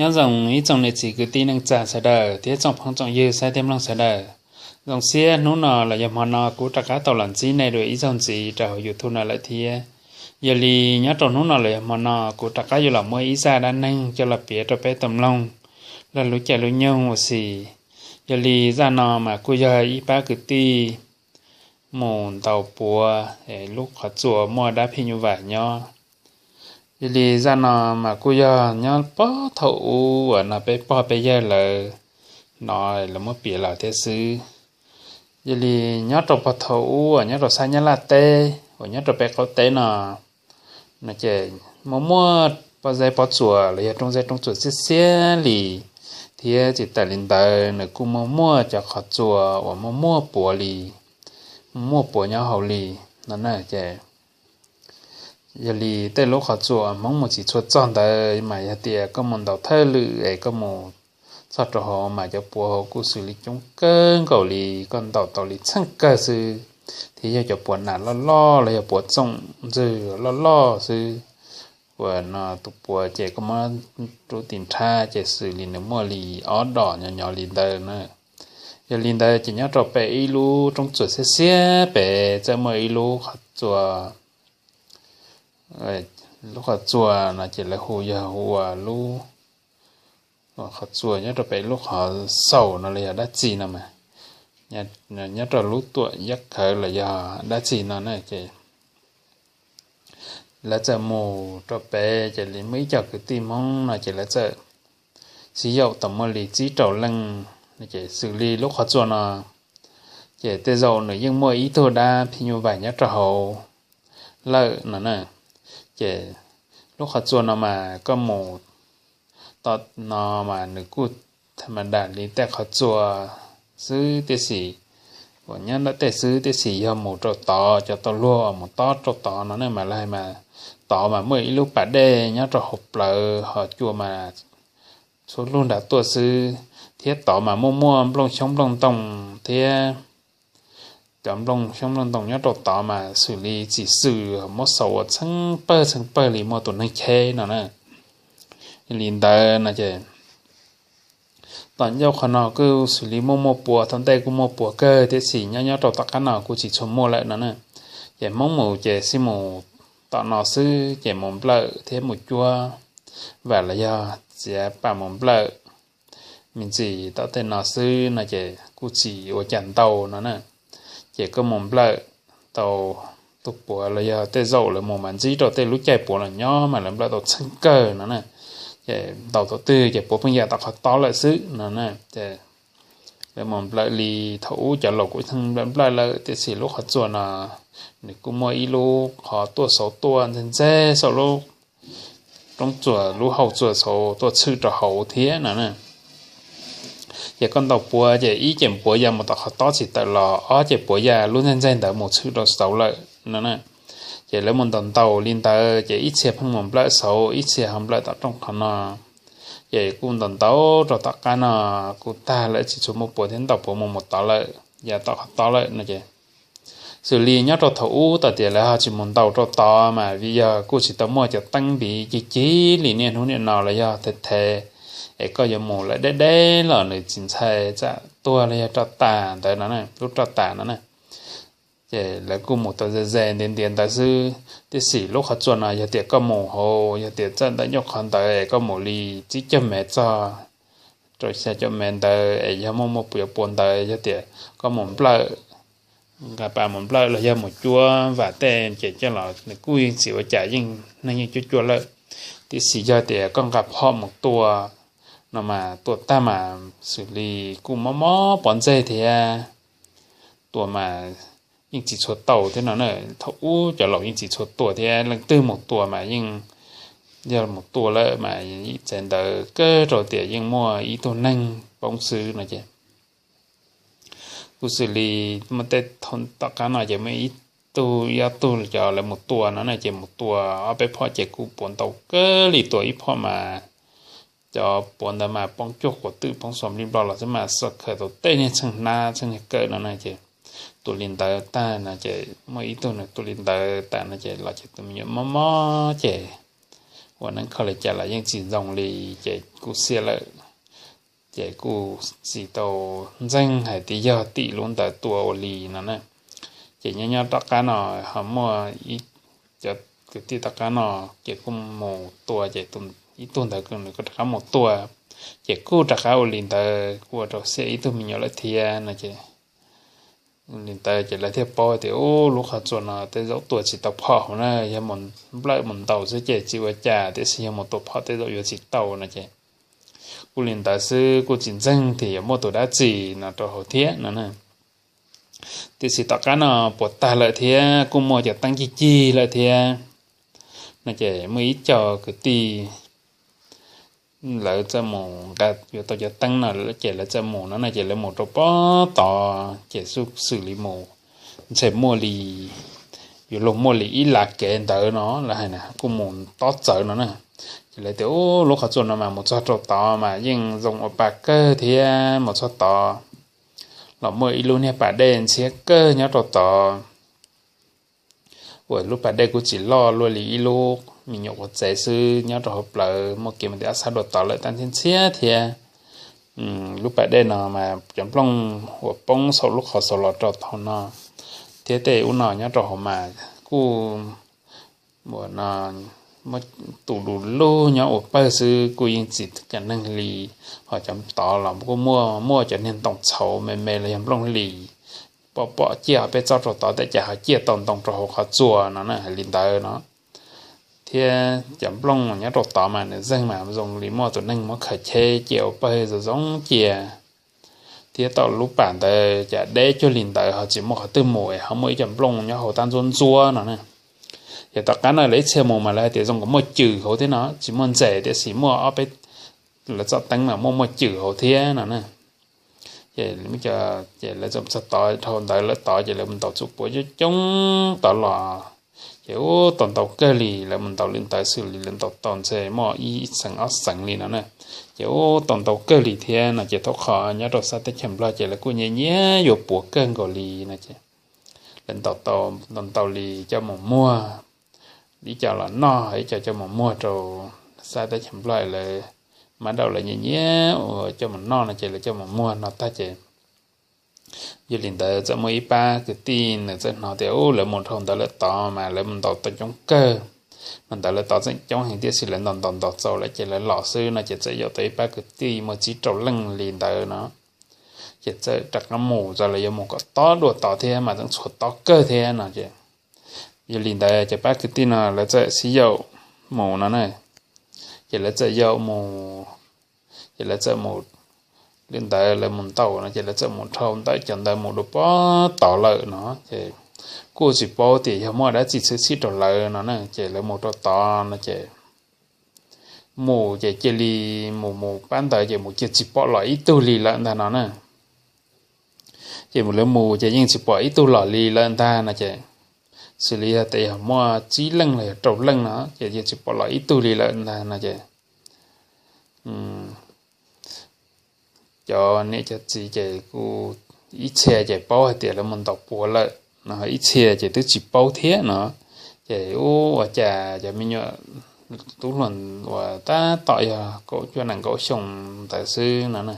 Nyob zoo ib tsoom niam txiv kwv tij neej tsa sawv daws thiab tsoom phooj tsoom ywg saib thiab mloog sawv daws. Zoo siab hnub no los yog hmo no kuv rov qab tau los ntsib nej dua ib zaug ntxiv rau hauv YouTube no lawm thiab. Yog li nyob rau hnub no los yog hmo no kuv rov qab yuav los muaj ib zaj dab neeg coj los piav rau peb tau mloog log lub caij lub nyoog ua si. Yog li zaj no mas kuj yog ib pab kwv tij mus ntaus puav lub qhov tsua muaj dab phim nyuj vais nyob. Yog li zaj no mas kuj yog nyob puag thaum ub uas no peb pog peb yawg lawv hnov lawv muab piav los thiab xwb. Yog li nyob rau puag thaum ub uas nyob rau sab Nyab Laj teb uas nyob rau peb qaum teb no, no ces muaj muaj pob zeb pob tsuas los yog rooj zeb rooj tsuas xiab xiab li, thiab tsis tas li ntawd nws kuj muaj muaj cov qhov tsua uas muaj muaj puav li, muaj puav nyob hauv li no na ces. Yog li tej lub qhov tsua Hmoob mus tsis tshua txog ntawd mas yog tias koj mus ntaus thawj lwm es koj mus txog rau hauv mas cov puav hauv kuj xws li coob kawg nkaus li, koj ntaus tau li txheej kawg xwb, thiab yog cov puav nas loj loj los yog puav txooj ntxwg loj loj xwb. Uas no tus puav ces koj muab rub tim nrhab ces xws li nws muaj li ob dos nyob nyob li ntawd na. Yog li ntawd ces nyob rau pem ib lub roob tsuas xiab xiab pem txawm muaj ib lub qhov tsua. Lub qhov tsua no ces lawv hu yog hu ua lub qhov tsua nyob rau pem lub qhov xaus no los yog dab tsi no mas, nyob rau lub tuam yaj khawv los yog dab tsi no na ces lawv txawm mus rau pem ces li muaj ib co kwv tij Hmoob no ces lawv txawm sib yaum tau muaj li tsib rau leej. Ces xws li lub qhov tsua no ces tej zaum nws yeej muaj ib tug dab phim nyuj vais nyob rau hauv lawm no na. Ces lub qhov tsua no mas koj mus tom no mas nws kuj tham ma das li tej qhov tsua xwb tiam sis, uas nyob ntawm tej xwb tiam sis yog mus rau tod cov tau luag mus tob rau tod no ne mas lawv hais mas tod mas muaj ib lub pas dej nyob rau hauv plawv ho cua mas txhua lug nrad tuaj xwb, thiab tod mas muaj muaj nplooj xyoob nplooj ntoo thiab cov nplooj xyoob nplooj ntoo nyob rau tod mas xws li tsis xwm muab xaus ua txheej pawg txheej pawg li muaj tus neeg cheb no na. Li ntawd no ces tom ncauj qhov no kuj xws li muaj muaj puav, thaum ntej kuj muaj puav kawg tiam sis nyob nyob rau tom qab no kuj tsis tshua muaj lawm no na. Ces Hmoob mus ces sib mus tom no xwb ces mus nplawm thiab mus cuab vam los yog txiav pas mus nplawm me ntsis tom tej no xwb no ces kuj tsis ua cas ntau no na. Ces koj mus nplawm tau tus puav los yog tej zaum lawv mus mas ntsib rau tej lub caij puav los nyob mas lawv nplawm tau txheej kawg no na. Ces ntaus thaum twg ces puav pheej ya tom qhov tob lawm xwb no na. Ces lawv mus nplawm li thaum ub cov laus kuj nplawm nplawm lawm tiam sis lub qhov tsua no nws kuj muaj ib lub qhov tuaj xauv tuaj ntxeg ntxeg saum lub roob tsuas lub hau tsuas xauv tuaj tshwm rau hauv thiab no na. Ces koj ntaus puav ces ib ce puav ya mus tom qhov tob tsis tawm los ob ce puav ya lub ntxeg ntxeg ntawd mus tshwm rau xauv lawm no na. Ces lawv mus ntaus ntaus li ntawd ces ib txhia pheej mus nplawm xauv ib txhia ho nplawm tom rooj qhov no. Ces kuj ntaus ntaus rau tom qab no kuj tag lawm tsis tshua muaj puav thiab ntaus puav mus mus tod lawm ya tom qhov tob lawm no ces xws li nyob rau thaum ub tom tias lawv ho tsis mus ntaus rau tod mas vim yog kuj tsis tau muaj cov teeb npiv cig cig li niaj hnub niaj no los yog thev thev es koj yuav mus lawm deb deb los nws tsis ntshai tsam tuag los yog roj tas ntawd no na, lub roj tas no na. Ces lawv kuj mus tau ze ze ntiav ntiav ntawd xwb tiam sis lub qhov tsua no yog tias koj mus hauv yog tias txawm ntawm nyuj qhov ntawd es koj mus li tsib caug mev txog rau xya caum mev ntawd es yog muaj muaj puav ntawd yog tias koj mus nplawm, nqa pas mus nplawm los yog mus cuab vam tej ces coj los nws kuj yeej tsis ua cas yeej neeg yeej cuab cuab lawm. Tiam sis yog tias koj nqa phom mus tua no mas tua tag mas xws li kuj mob mob pov ntsej thiab tua mas yeej tsis tshua tau thiab no na. Thaum ub cov laus yeej tsis tshua tua thiab leej twg mus tua mas yeej yog mus tua lawm mas txawm ntawd kawg rau tias yeej muaj ib tug neeg poob xwb no ces kuj xws li muaj tej thaum tom qab no ces muaj ib tug ob tug cov lawv mus tua no na ces mus tua ob peb phom ces kuj puav ntau kawg li, tua ib phom mas cov puav ntawd mas poob cuag quav twm poob xuas nplij nplo los xwb mas xav khawm tau tej niag txheej hnab txheej niag kawm no na ces tua li ntawd tag no ces muaj ib tug nws tua li ntawd tas no ces los ces tus me nyuam mob mob ces ua neeb kho li cas los yeej tsis zoo li, ces kuj xiam lawm. Ces kuj tsis tau ntseeg hais tias yog tim lub ntawd tua ua li no na. Ces nyob nyob tom qab no ho muaj ib, cov kwv tij tom qab no ces kuj mus tua, ces ib tug ntawd nws kuj rov qab mus tua, ces kuj rov qab ua li ntawd, kuj ua rau xiam ib tug me nyuam lawm thiab no ces li ntawd ces lawv thiaj paub tias ub, lub qhov tsua no tej zaum tua tsis tau phom hauv na, yog mus nplawm mus ntaus xwb ces tsis ua cas, tiam sis yog mus tua phom tej zaum yuav tsis tau no ces kuj li ntawd xwb, kuj tsis ntseeg tias yuav muaj tus dab tsi no rau hauv thiab no na. Tiam sis tom qab no puas tag lawm thiab kuj muaj cov teeb cig cig lawm thiab no ces muaj ib co kwv tij lawv txawm mus nqa, yuav tau cov teeb no ces lawv txawm mus no na, ces lawv mus rau pob tod ces xub xwm li mus ntshe muaj li, yuav luag muaj li ib las kev ntawd no lawv hais na, kuj mus tob txawv no na. Ces lawv tias ub, lub qhov tsua no mas mus txog rau tod mas yeej zoo ua pa kawg thiab, mus txog tod los muaj ib lub niag pas dej ntxhiab kawg nyob rau tod, uas lub pas dej kuj tsis loj, luaj li ib lub me nyuam quav txev xwb, nyob rau hauv plawv muaj kev mus tim ob sab dua tod lawm, tab ntxhiab ntxhiab thiab. Lub pas dej no mas cov nplooj uas poob saum lub qhov xaus los rau thaum no thiab tej ub no nyob rau hauv mas kuj ua no, muab tu du lug nyob ua pawg xwb, kuj yeej tsis cov neeg li. Ho cov tod los kuj muaj, muaj cov niag ntoo txhauv me me los yog nplooj hlis, pom pom ciaj peb txob rau tod tej cas ho ciaj tau ntoo rau hauv qhov tsua no na, hais li ntawd no. Thiab cov nplooj nyob rau tod mas nws zeeg mas zoo li muaj tus neeg muab khaws cheb cia ua pawg zoo zoo cia. Thiab tau lub pas ntawd cas deb cuag li ntawd ho tsis muaj qhov twg mus es ho muaj ib co nplooj nyob hauv tab ntxuab ntxuab no na. Ces tom qab no lawv ib txhia mus mas lawv hais tias zoo nkaus muaj cws hauv thiab no, tsis muaj ntses tiam sis muaj ob peb, lawv txoj teeb mas muaj muaj cws hauv thiab no na. Ces, ces lawv txawm txog tod, dhau ntawd lawv tod ces lawv mus ntaus txuas puav coob coob tod los, ces ub, tau ntau kawg li. Lawv mus ntaus li ntawd xwb li lawv ntaus tau ntshe muaj ib xeem ob xeem li no na. Ces ub, tau ntau kawg li thiab no ces thaum qhov nyob rau sab teb chaws Nplog ces lawv kuj nyiam nyiam yuav puav kawg nkaus li no ces lawv ntaus tau ntau ntau li coj mus muag, ib co los noj, ib co coj mus muag rau sab teb chaws Nplog, lawv mab daum lawv nyiam nyiam ua coj mus noj no ces lawv coj mus muag no tag ces yog li ntawd txawm muaj ib pab kwv tij nws txawm hnov tias ub, lawv mus dhau ntawd lawm tod mas lawv mus ntaus tau coob kawg, mas ntawd lawv tod tseem coob heev tiam sis lawv ntaus ntaus ntaus txaus lawm ces lawv los xwb no ces txawm yaum tau ib pab kwv tij muaj tsib rau leej li ntawd no. Ces txawm rov qab mus, txawm lawv yuav mus kom tob dua tod thiab mas tseem tshuav tob kawg thiab no ces yog li ntawd ces pab kwv tij no lawv txawm sib yaum mus no na. Ces lawv txawm yaum mus, ces lawv txawm mus, li ntawd lawv mus ntaus no ces lawv txawm mus dhau ntawm cov ntawd mus dua pob tod lawm no ces kuj tsis paub tias yog muaj dab tsi txhwb txhib rau lawv no na. Ces lawv mus rau tod no ces mus ces cia li mus mus pab ntawd ces mus cia tsis pom los ib tug li lawm ntag no na. Ces mus lawv mus ces yeej tsis pom ib tug los li lawm ntag no ces, xws li yog tias yog muaj tsib leej los yog rau leej no ces yeej tsis pom los ib tug li lawm ntag no ces cov niam cov txiv ces kuj ib txhia ces paub hais tias lawv mus ntaus puav lawm no, ib txhia ces twb tsis paub thiab no. Ces ub, ua cas cov me nyuam tub hluas uas tab tom yog kaum cuaj nees nkaum xyoo ntawd xwb no na,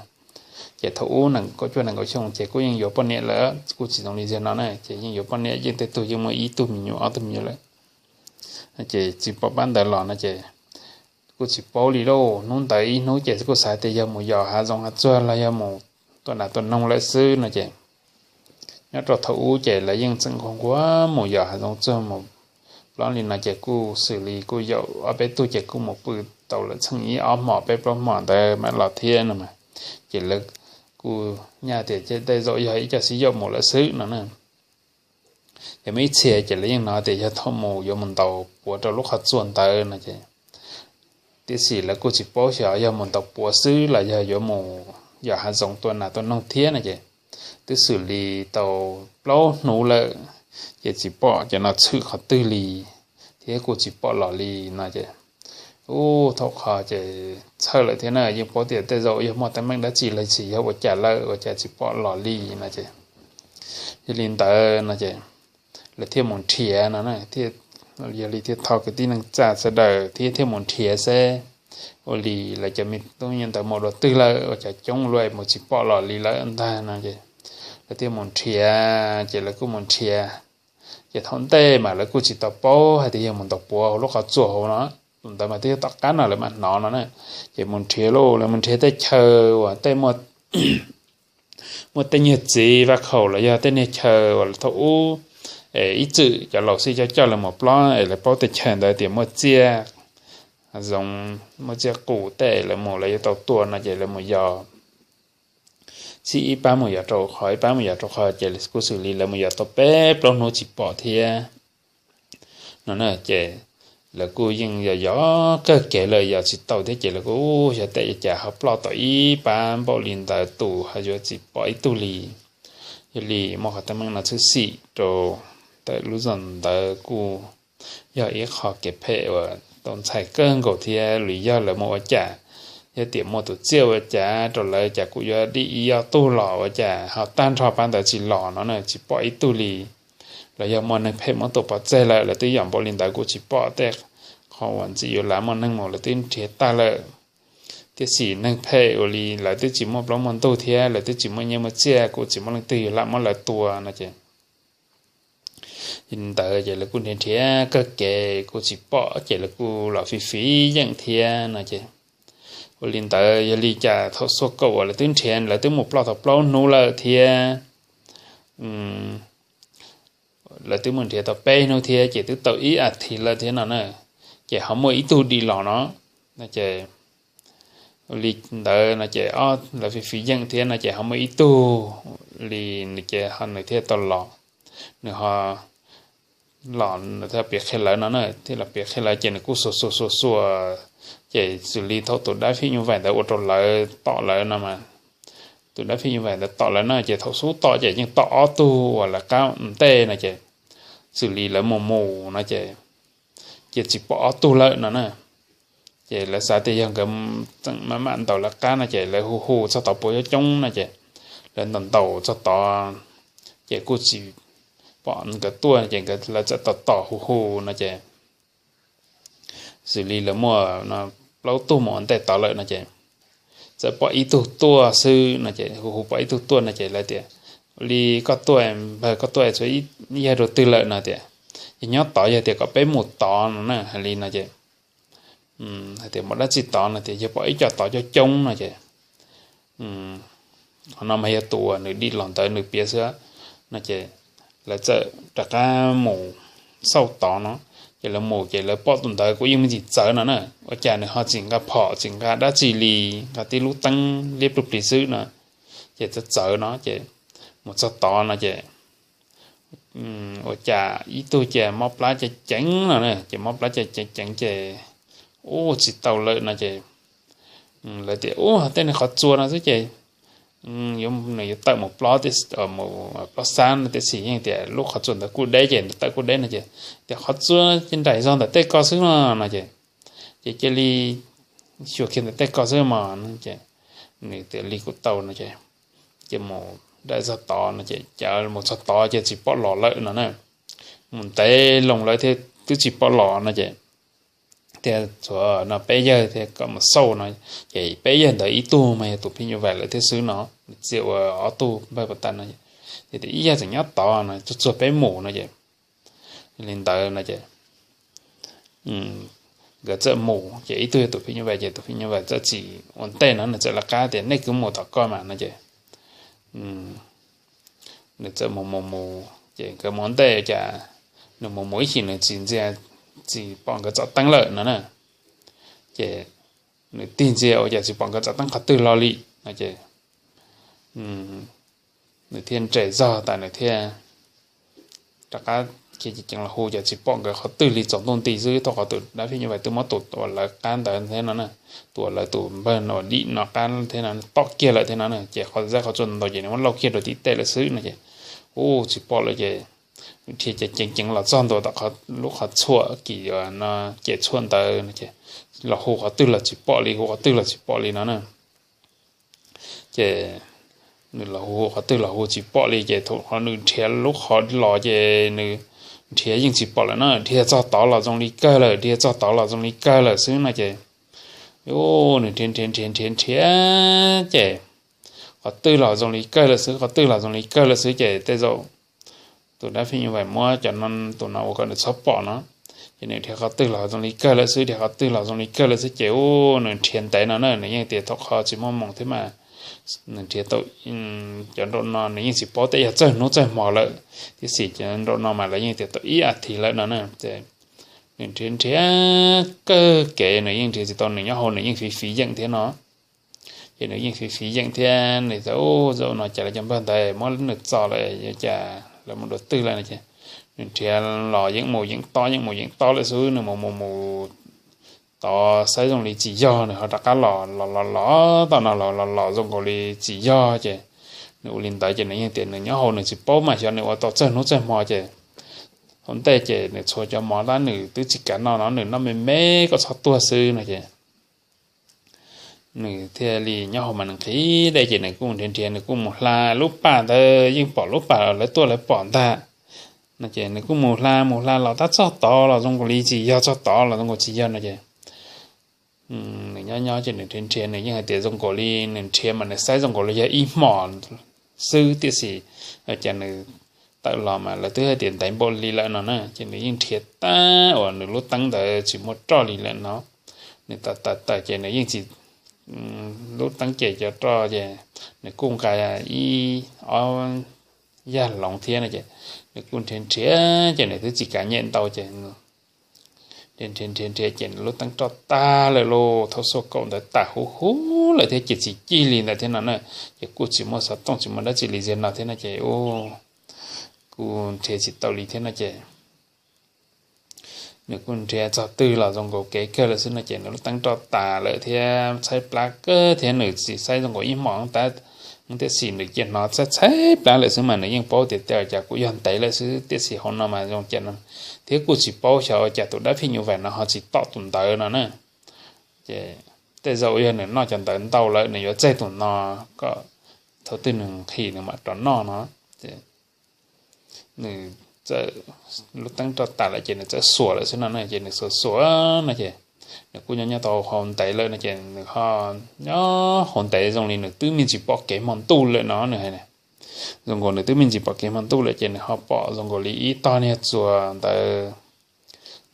ces thaum ub kaum cuaj nees nkaum xyoo ces kuj yeej yuav poj niam lawm, kuj tsis zoo li ziag no na, ces yeej yuav poj niam, yeej tej tug yeej muaj ib tug me nyuam ob tug me nyuam lawm. Ces tsis pom pab ntawd los no ces kuj tsis paub li lauj. Hnub ntawd ib hnub ces kuj xav tias yog mus yos hav zoov hav tsuag los yog mus tua nas tua noog lawm xwb no ces nyob rau thaum ub ces lawv yeej tseem nquag nquag mus yos hav zoov tsuag mus plob li no ces kuj xws li kuj yaum ob peb tug ces kuj mus pw tau lawm txheej ib ob hmos peb plaub hmos ntawd mam los thiab no mas, ces lawv kuj nyaj tias tej zaum yog ib co sib yaum mus lawm xwb no na. Ces muaj ib txhia ces lawv yeej hnov tias yog thaum mus yuav mus ntaus puav rau lub qhov tsua ntawd no ces, tiam sis lawv kuj tsis paub xyov yog mus ntaus puav xwb los yog yuav mus yos hav zoov tua nas tua noog thiab no ces, twb xws li tau plaub hnub lawm ces tsis pom cov no tshwm qhov twg li thiab kuj tsis pom los li no ces, ub, thaum qhov ces txhawj lawm thiab na, yeej paub tias tej zaum yog muaj teeb meem dab tsi los sis yog ua cas lawm ua cas tsis pom los li no ces, yog li ntawd no ces lawv thiaj mus nrhiav no na, thiaj Yog li thiaj thov kwv tij neej tsa sawv daws thiab thiaj mus nrhiav seb ua li lawv cov me tub me nyuam ntawd mus dua twg lawm, ua cas coob luaj mus tsis pom los li lawm ntag no es lawv thiaj mus nrhiav. Ces lawv kuj mus nrhiav, ces thaum ntej mas lawv kuj tsis tau paub hais tias yog mus ntaus puav hauv lub qhov tsua hauv no, tus ntawd mas twb yog tom qab no lawv mam hnov no na. Ces mus nrhiav lauj, lawv mus nrhiav tej chaw uas tej muaj tej nyuag txiv vaj khaum los yog tej niag chaw uas thaum ub ib txwm cov laus xij coj coj lawv mus plob es lawv paub tej chaw ntawd tias muaj tsiaj zoo, muaj tsiaj qus tej, lawv mus lawv yuav tau tua no ces lawv mus yos, txhij ib pab mus yos rau qhov, ib pab mus yos rau qhov, ces kuj xws li lawv mus yos tau peb plaub hnub tsis pom thiab no na. Ces lawv kuj yeej yog yog kawg kev lawm yos tsis tau thiab ces lawv kuj yog tej cas ho ploj tau ib pab npaum li ntawd tus ho yuav tsis pom ib tug li. Yog li muaj qhov teeb meem no tshwm sim rau ntawm lub zos ntawd kuj yog ib qho kev phem uas tau ntxhais kawg nkaus thiab. Li yog lawv mus ua cas, yog tias muaj tus tsiaj ua cas rau lawv cas kuj yuav dim ib ob tug los ua cas ho tag nrho pab ntawd tsis los no na, tsis pom ib tug li. Los yog muaj neeg phem muab tua pov tseg lawm, lawv twb yos npaum li ntawd kuj tsis pom tej qho uas ntxim yuav lav muaj neeg mus, lawv twb nrhiav tag lawm. Tiam sis neeg phem ua li lawv twb tsis muaj plaub muaj ntug thiab lawv twb tsis muaj nyiaj muaj txiaj, kuj tsis muaj leej twg yuav lam muab lawv tua no ces ntawd ces lawv kuj nrhiav nrhiav kawg kev kuj tsis pom ces lawv kuj los fiv fiv yeem thiab no ces ua li ntawd yog li cas thaum xuab kaum uas lawv twb nrhiav, lawv twb mus ploj tau plaub hnub lawm thiab, lawv twb mus nrhiav tau peb hnub thiab ces twb tau ib as thiv lawm thiab no na, ces ho muaj ib tug dim los no. No ces ua li ntawd no ces ob lawv fiv fiv yeem thiab no ces ho muaj ib tug li, nws ces ho nws thiaj tau los, nws ho los nws thiaj piav qhia lawv no na, thiaj los piav qhia lawv ces nws kuj xuas xuas xuas xuas, ces xws li thaum tus dab phim nyuj vais ntawd ua rau lawv tom lawv no mas, tus dab phim nyuj vais ntawd tom lawv no ces thaum xub tom ces yeej tom ob tug uas lawv qab ntej no ces xws li lawv mus mus no ces, ces tsis pom ob tug lawm no na. Ces lawv xav tias yog nkawd tseem maj mam ntaus lawv qab no ces lawv hu hu txog tod puav coob coob no ces lawv ntaus ntaus txog tod ces kuj tsis pom nkawd tuaj ces lawv txawm tos tos hu hu no ces xws li lawv muaj plaub tug mus ua ntej tod lawm no ces txawm pom ib tug tuaj xwb no ces hu hu pom ib tug tuaj no ces lawv tias, li koj tuaj, npawg koj tuaj txhua yawg rau twg lawm no tias, yog nyob tod yog tias kom peb mus tod no na, hais li no ces hais tias mus dab tsi tod no tias yog pom ib co tod coob coob no ces qhov no mas yog tus uas nws dim los ntawd nws piav xwb no ces lawv txawm rov qab mus xauj tod no. Ces lawv mus ces lawv pom tus ntawd kuj yeej me ntsis txawv no na, ua cas nws ho tsis nqa phom tsis nqa dab tsi li, nqa tib lub teeb liab plig plig xwb no ces txawv txawv no ces mus txog tod no ces ua cas ib tug ces mob plab ceev ceev no na, ces mob plab ceev ceev ces ua tsis tau lawm no ces lawv tias ua tej niag qhov tsua no xwb ces nws yuav tawm mus plob, mus plob xab no tiam sis yeej tias lub qhov tsua ntawd kuj deb ces nws tawm kuj deb no ces tias qhov tsua ces nraim zog ntawm tej ko xwb no no ces, ces cia li xyuas kiag ntawm tej ko xwb mas no ces nws tias li kuj tau no ces, ces mus nraim zog tod no ces cas mus txog tod ces tsis pom los lawm no na. Mus ntev loo lawm thiab twb tsis pom los no ces tias txhua no peb yawg thiab kom mus xauj no ces peb yawg ntawd ib tug mas yog tus phim nyuj vais lawm thiab xwb no, nws txia ua ob tug npawg pas tas no ces tias ib yawg tseem nyob tod no, txuag txuag peb mus no ces li ntawd no ces nkawd txawm mus ces ib tug yog tus phim nyuj vais ces tus phim nyuj vais txawm tsis ua ntej no nws txawm lawv qab tias nej kuj mus tom ko mas no ces nws txawm mus mus mus ces nkawd mus ua ntej cas nws mus mus ib chim nws tsis ntsia, tsis pom nkawd tsom teeb lawm no na. Ces nws tig ntsia ua cas tsis pom nkawd tsom teeb qhov twg los li no ces nws thiaj nres zog tas nws thiaj rov qab ceev ceev los hu ces tsis pom nkawd qhov twg li, tsaus ntuj nti xwb, thaum qhov tus dab phim nyuj vais twb muab tus uas lawv qab ntawd thiab no, tus uas lawv tus npawg uas dim no qab thiab no tom kiag lawm thiab no ces qhov zaj qhov tsua ntawd ces nws muab lauj kiag rau tim tej lawm xwb no ces ua tsis pom lawm ces nws dhia ceev ceev los txog ntua tom lub qhov tshuam kis no, ces tshuam ntawd no ces los hu qhov twg los tsis pom li, hu qhov twg los tsis pom li no na. Ces nws los hu qhov twg los hu tsis pom li ces thaum qhov nws nrhiav lub qhov los ces nws nrhiav yeej tsis pom lawm no, dhia txog tod los zoo li kawg lawm, dhia txog tod los zoo li kawg lawm xwb no ces, nws nrhiav nrhiav nrhiav nrhiav nrhiav ces qhov twg los zoo li kawg lawm xwb, qhov twg los zoo li kawg lawm xwb ces tej zaum tus dab phim nyuj vais muab cov no, tus no ua kom nws txhob pom no. Ces nws dhia qhov twg los zoo li kawg lawm xwb, dhia qhov twg los zoo li kawg lawm xwb ces ub, nws nrhiav ntev no na, nws yeej tias thaum qhov tsis muaj moos thiab mas nws nrhiav tau cov nraum no nws yeej tsis paub tej yog txawg hnub txawg hmo lawm, tiam sis cov nraum no mas lawv yeej tias tau ib as thiv lawm no na. Ces nws nrhiav nrhiav kawg kev nws yeej nrhiav tsis tau, nws nyob hauv nws yeej fiv fiv yeem thiab no. Ces nws yeej fiv fiv yeem thiab nws xav ub, zaum no cas lawv cov npawg ntawd muab nws txo lawm, cas lawv mus dua twg lawm no ces nws nrhiav los yeej mus yeej tob, yeej mus yeej tob lawm xwb, nws mus mus mus tod saib zoo li tsis yog, nws ho rov qab los los los los tom no los los los zoo nkaus li tsis yog ces nws ua li ntawd ces nws yeej tias nws nyob hauv nws tsis paub mas xyov nws ua tau txawg hnub txawg hmo ces hauv ntej ces nws txhua cov mov tab nws twb tsis kav noj no, nws noj me me kom txhob tuag xwb no ces nws thiaj li nyob hauv mas nws nqhis dej ces nws kuj nrhiav nrhiav, nws kuj mus hla lub pas ntawd yeej pom lub pas lawv tuaj lawv pom ntag no ces nws kuj mus hla mus hla los tab txog tod los zoo nkaus li tsis yog, txog tod los zoo nkaus tsis yog no ces nws nyob nyob ces nws nrhiav nrhiav nws yeej hais tias zoo nkaus li nws nrhiav mas nws saib zoo nkaus li yog ib hmos xwb tiam sis cas nws tawm los mas lawv twb hais tias ntev npaum li lawm no na ces nws yeej nrhiav tab uas nws lub teeb ntawd tsis muaj roj li lawm no. Nws tawm tawm tawm ces nws yeej tsis, lub teeb ces cov roj ces nws kuj nqa ib ob yaj hloov thiab no ces nws kuj nrhiav nrhiav ces nws twb tsis kav nyem ntau ces nrhiav nrhiav nrhiav nrhiav ces nws lub teeb roj tag lawm lauj, thaum xuas kaum ntawd tas huv huv lawm thiab ces tsis cig li ntawd thiab no na. Ces kuj tsis muaj xov tooj tsis muaj dab tsi li ziag no thiab no ces ub, kuj nrhiav tsis tau li thiab no ces nws kuj nrhiav txog twg los zoo nkaus kev kawg lawm xwb no ces nws lub teeb roj tas lawm thiab tshaib plab kawg thiab nws tsis saib zoo nkaus ib hmos tab, tiam sis nws cia hnov tshaib tshaib plab lawm xwb mas nws yeej paub tias tej cas kuj yog ntev lawm xwb tiam sis hauv no mas zoo cas no thiab kuj tsis paub xyov ua cas tus dab phim nyuj vais no ho tsis tom tus ntawd no na. Ces tej zaum yog nws noj cov ntawd ntau lawm nws yuav tseg tus no kom thaum twg nws nqhis nws mam rov noj no. Ces nws txawm, lub teeb roj tas lawm ces nws txawm xuas lawm xwb no na ces nws xuas xuas no ces nws kuj nyob nyob tau hauv ntev lawm no ces nws ho nyob hauv ntev zoo li nws twb me ntsis pom kev hmo ntuj lawm no nws hais. Zoo nkaus nws twb me ntsis pom kev hmo ntuj lawm ces nws ho pom zoo nkaus li ib tog niag txuas ntawd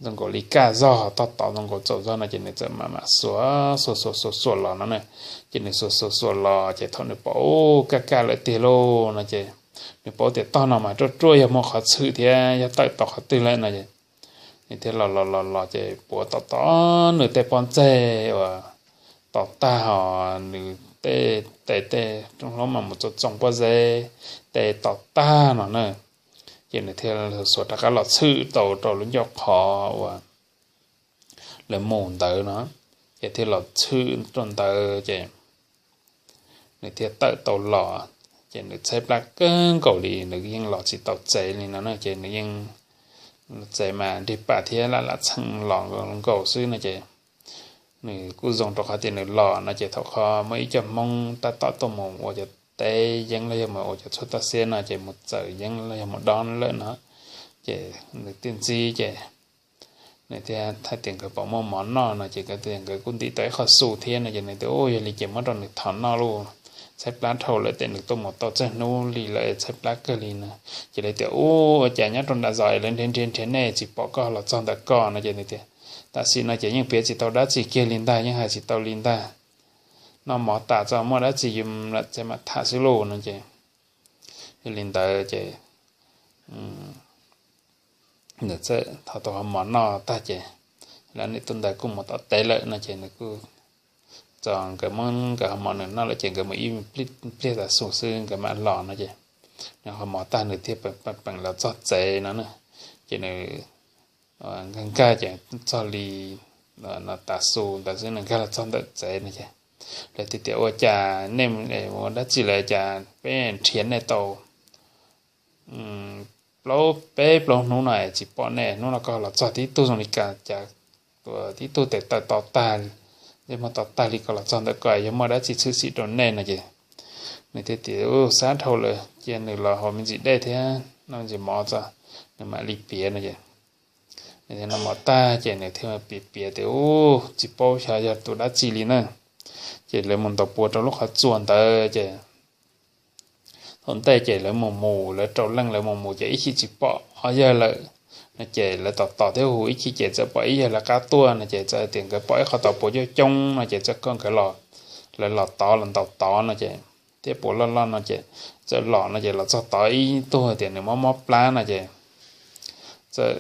zoo nkaus li kaj zog tog tod zoo nkaus txaus zog no ces nws txawm mam mam xuas xuas xuas xuas xuas los no na. Ces nws xuas xuas xuas los ces thaum nws pom ub kaj kaj lawm tiag lauj no ces nws paub tias tog no mas ruaj ruaj yog muaj qhov txhwm thiab yog tawm tau qhov twg lawm no es nws thiaj los los los los ces puav tom tom nws tej pob ntseg uas tom tag hos nws tej tes tej rooj hlab mas mus txoov txoov pob zeb, tes tom tag no na. Ces nws thiaj xuas rov qab los txhwm tau rau lub ncauj qhov uas lawv mus ntawd no. Ces thiaj los txhwm rau ntawd ces nws thiaj tawm tau los. Ces nws tshaib plab kawg nkaus li nws yeej los tsis tau tsev li no na ces nws yeej tsev mas nrig pas thiab lam lam txheej los nkaus xwb no ces nws kuj zoo rau qhov tias nws los no ces thaum qhov muaj ib co Hmoob tab tom tuaj mus ua cov teb yeeb los yog mus ua cov tshuaj toj siab no ces mus txawm yeeb los yog mus dob lawm no. Ces nws thiaj ntxib ces nws thiaj hais tias nkawd puas muaj mov noj no ces nkawd tias nkawd kuj ntim tau ib qho xu thiab no ces nws tias ub yog li ces muab rau nws thov noj lauj, tshaib plab dhau lawm ces nws tuaj mus tau txog hnub li lawm tshaib plab kawg li no. Ces lawv tias ub ua cas nyob rau nram zos es lawv nrhiav nrhiav nrhiav nej tsis pom koj los txog ntawm ko no ces nws tias tam sim no ces yeej piav tsis tau dab tsi kiag li ntag, yeej hais tsis tau li ntag. Noj mov tas txog muaj dab tsi yus lam txais mam tham xwb lauj no ces yog li ntawd ces nws txawm thov tau ho mov noj tag ces lawv niam tub ntawd kuj mus tom teb lawm no ces nws kuj txog nkawd muab nkawd ho mov nws noj lawm ces nkawd mus ib pliag tas xus xwb nkawd mam los no ces nws ho mov tag nws thiaj peem los txog tsev no na. Ces nws nkag nkag ces txog li no tas xus ntawd xwb nws nkag los txog ntawm tsev no ces lawv tias tias ua cas nej ua dab tsi lawm cas peb nrhiav nej tau plaub peb plaub hnub no tsis pom nej, hnub no koj los txog tib tug zoo li cas cas tib tug tes taw to tag, ntsej muag to tag li koj los txog ntawm ko yog muaj dab tsi tshwm sim rau nej no ces nws thiaj tias ub xav dhau lawm cia nws los haus me ntsis dej thiab noj me ntsis mov tso nws mam li piav no es, nws noj mov tag ces nws thiaj piav piav tias, Ub, tsis paub xyov yog tus dab tsi li na. Ces lawv mus ntaus puav rau lub qhov tsua ntawd ces thaum ntej ces lawv mus mus, lawv rau leej lawv mus mus ces ib chim tsis pom ob yawg lawm no ces lawv tos tos thiab hu ib chim ces txawm pom ib yawg lawv qab tuaj no ces txawm tias nkawd pom ib qho tau puav coob coob no ces txawm kom nkawd los, lawv los tod los ntaus tod no ces thiab puav loj loj no ces txawm los no ces los txog tod ib tug tias nws mob mob plab no ces txawm,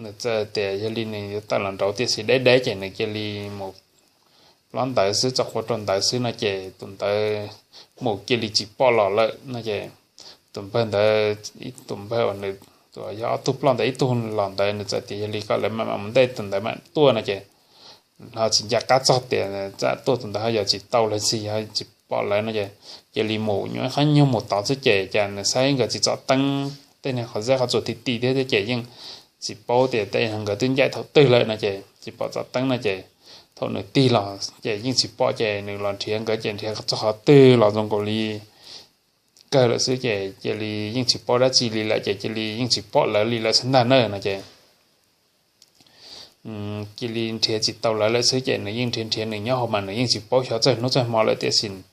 nws txawm tias yog li nws yuav tawm los nraud tiam sis deb deb ces nws cia li mus plob ntawd xwb, tso quav rau ntawd xwb no ces tus ntawd mus cia li tsis pom los lawm no ces tus npawg ntawd, ib tus npawg uas nws yog ob tug ploj ntawd ib tug los ntawd nws txawm tias yog li koj lawv mam mam mus ntej tus ntawd mam tuaj no ces ho tsis nco qab txog tias txawm tuaj tus ntawd ho yog tsis tau los tsis yog tsis pom lawv no ces cia li mus nyuam qhuav nyuag mus tod xwb ces cas nws saib nkawd tsis tso teeb, tej niag qhov zeb qhov tsuas ti ti thiab thiab ces yeej tsis paub tias tej nkawd twb ncaim thaum twg lawm no ces tsis pom tso teeb no ces thaum nws tig los ces yeej tsis pom ces nws los nrhiav nkawd ces nrhiav txog qhov twg los zoo nkaus li kawg lawm xwb ces cia li yeej tsis paub dab tsi li lawm ces cia li yeej tsis pom lawv li lawm xwb ntag na no ces cia li nrhiav tsis tau lawv lawm xwb ces nws yeej nrhiav nrhiav nws nyob hauv mas nws yeej tsis paub xyov txawj hnub txawj hmo lawm tiam sis nws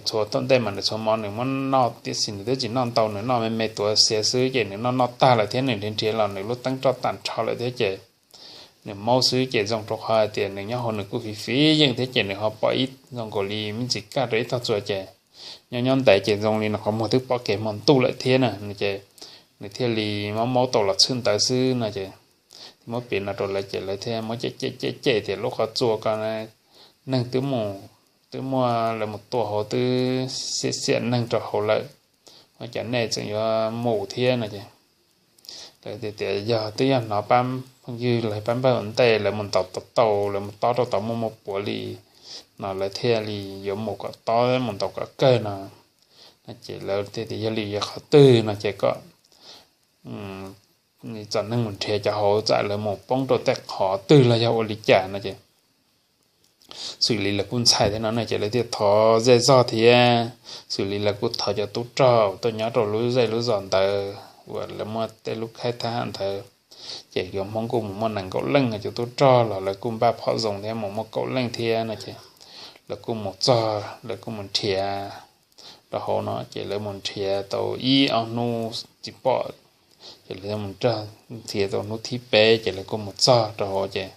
txhua thaum ntej mas nws txhua hmo nws muab noj tiam sis nws twb tsis noj ntau, nws noj me me tuav xiav xwb ces nws noj noj tag lawm thiab nws nrhiav nrhiav los nws lub teeb roj tag nrho lawm thiab ces nws maub xwb ces zoo rau qhov hais tias nws nyob hauv nws kuj fiv fiv yeej thiab ces nws ho pom ib zoo nkaus li me ntsis kaj rau ib tog tsua ces nyob nyob ntev ces zoo li nws qhov muag twb pom kev hmo ntuj lawm thiab na no ces nws thiaj li maub maub tau los txhwb ntawd xwb no ces thiaj muab piav no rau lawv ces lawv thiaj muab cem cem cem cem tias lub qhov tsua ko neeg twb mus, twb muaj lawv mus tua hauv twb xiam xiam neeg rau hauv lawm, ua cas nej tseem yuav mus thiab no ces lawv tias yog twb yog hnov pab phooj ywg los pab npawg ua ntej lawv mus ntaus tau tau lawv mus tob rau tod muaj muaj puav li no lawv thiaj li yuav mus kom tob mus ntaus kom kawg no. No ces lawv thiaj tias yog li yog qhov twg no ces kom txom neeg mus nrhiav cov hauv txawm lawv mus poob rau tej qhov twg los yog ua li cas no ces xws li lawv kuj ntshai thiab no ne ces lawv thiaj thov zej zog thiab xws li lawv kuj thov cov tub rog tuaj nyob rau lub zej lub zos ntawd uas lawv muaj tej lub khaib thab ham ntawd ces cov Hmoob kuj mus muaj nees nkaum leej, cov tub rog los lawv kuj npaj phom zoo thiab mus muaj kaum leej thiab no ces lawv kuj mus txog lawv kuj mus nrhiav rau hauv no ces lawv mus nrhiav tau ib ob hnub tsis pom ces lawv mus nrhiav tau hnub thib peb ces lawv kuj mus txog rau hauv ces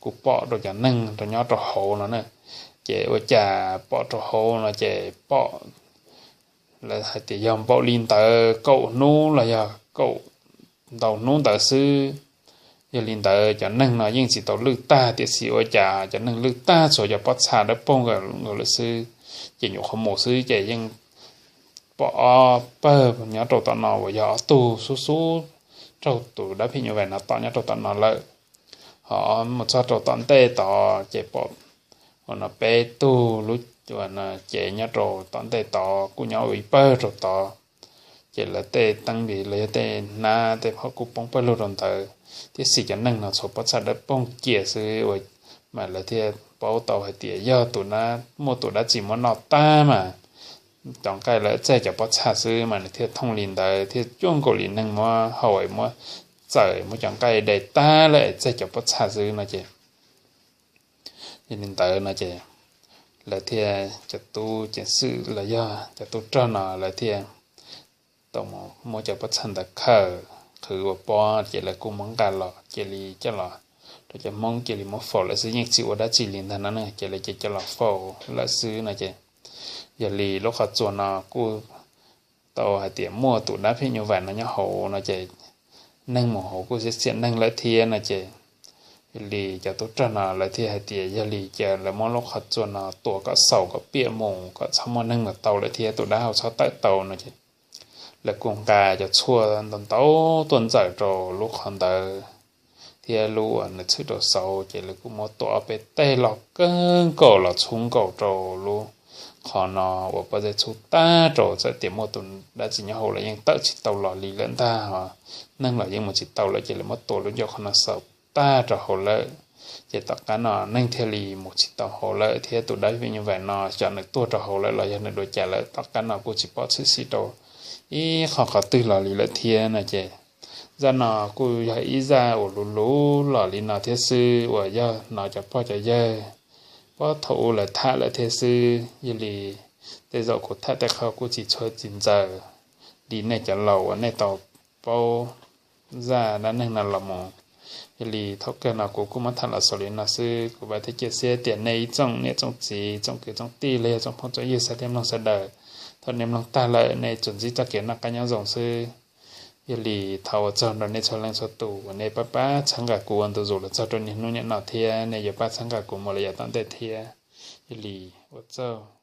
kuj pom rau cov neeg rau nyob rau hauv no na. Ces ua cas pom rau hauv no ces pom lawv hais tias yog npaum li ntawd kaum hnub los yog kaum ntau hnub ntawd xwb. Yog li ntawd cov neeg no yeej tsis tau lwj tag tiam sis ua cas cov neeg lwj tag txhua cov pob txha dawb paug nkaus lawm xwb. Ces nyuam qhuav mus xwb ces yeej pom ob pawg nyob rau tom no uas yog ob tug xub xub raug tus dab phim nyuj vais no tom nyob rau tom no lawm. Ho mus txog rau tom ntej tod ces pom ua no peb tug lub cev nyob rau tom ntej tod kuj nyob ua ib pawg rau tod. Ces lawv tej teeb npis los yog tej hnab tej phom kuj poob pawg lug rau ntawd tiam sis cov neeg no txhua pob txha dawb paug kiag xwb ua mas lawv thiaj paub tau hais tias yog tus muaj tus dab tsi muab noj tag mas cov nqaij lawv txaij cov pob txha xwb mas nws thiaj thooj li ntawd thiaj cuag nkaus li neeg muab hau muab txawm muab cov nqaij de tag lawm txaij cov pob txha xwb no ces yog li ntawd no ces lawv thiaj cov tub ceev xwm los yog cov tub rog no lawv thiaj tau mus muab cov pob txha ntawd khawm qhwv ua pob ces lawv kuj muab nqa los cia li coj los rau cov Hmoob cia li muab faus lawm xwb, yeej tsis ua dab tsi li ntag no ne, ces lawv cia coj los faus lawm xwb no ces yog li lub qhov tsua no kuj tau hais tias muaj tus dab phim nyuj vais no nyob hauv no ces neeg mus hauv kuj xiam xiam neeg lawm thiab no ces yog li cov tub rog no lawv thiaj hais tias yog li ces lawv muab lub qhov tsua no tua kom xaus kom piam mus kom txhob muaj neeg mus tau lawm thiab tus dab hau txhob tawm tau no ces lawv kuj nqa cov tshuaj ntau ntau tuaj ntxaws rau lub qhov ntawd thiab lub uas nws txhwm rau saud ces lawv kuj muab tua ob peb teg loj kawg nkaus los txhub nkaus rau lub qhov no uas pob zeb txhub tag rau txawm tias muaj tus dab tsi nyob hauv los yeej tawm tsis tau los li lawm ntag, neeg los yeej mus tsis tau lawm ces lawv muab tua lub ncauj qhov no xaus tag rau hauv lawm. Ces tom qab no neeg thiaj li mus tsis tau hauv lawm thiab tus dab phim nyuj vais no xyov nws tuag rau hauv lawm los yog nws dua cas lawm tom qab no kuj tsis pom tshwm sim rau ib qho qhov twg los li lawm thiab no ces, zaj no kuj yog ib zaj uas luv luv los li no thiab xwb uas yog hnov cov pog cov yawg puag thaum ub lawv tham lawm thiab xwb. Yog li tej zaum kuv tham tej qhov kuj tsis tshua tsis ntxaws li nej cov laus uas nej tau paub zaj dab neeg no los mus. Yog li thaum kawg no kuv kuj muab tham los xaus li no xwb. Kuv vam thiab cia siab tias nej ib tsoom niam tsoom txiv, tsoom kwv tsoom tij los yog tsoom phooj tsoom ywg xav thiab mloog sawv daws, thaum nej mloog tag lawm nej tsuas ntsib txoj kev noj qab nyob zoo xwb. Yog li thov ua tsaug rau nej txhua leej txhua tus uas nej pab pab txhawb nqa kuv ua ntu zus los txog rau niaj hnub niaj no thiab nej yuav pab txhawb nqa kuv mus lawm yav tom ntej thiab. Yog li ua tsaug.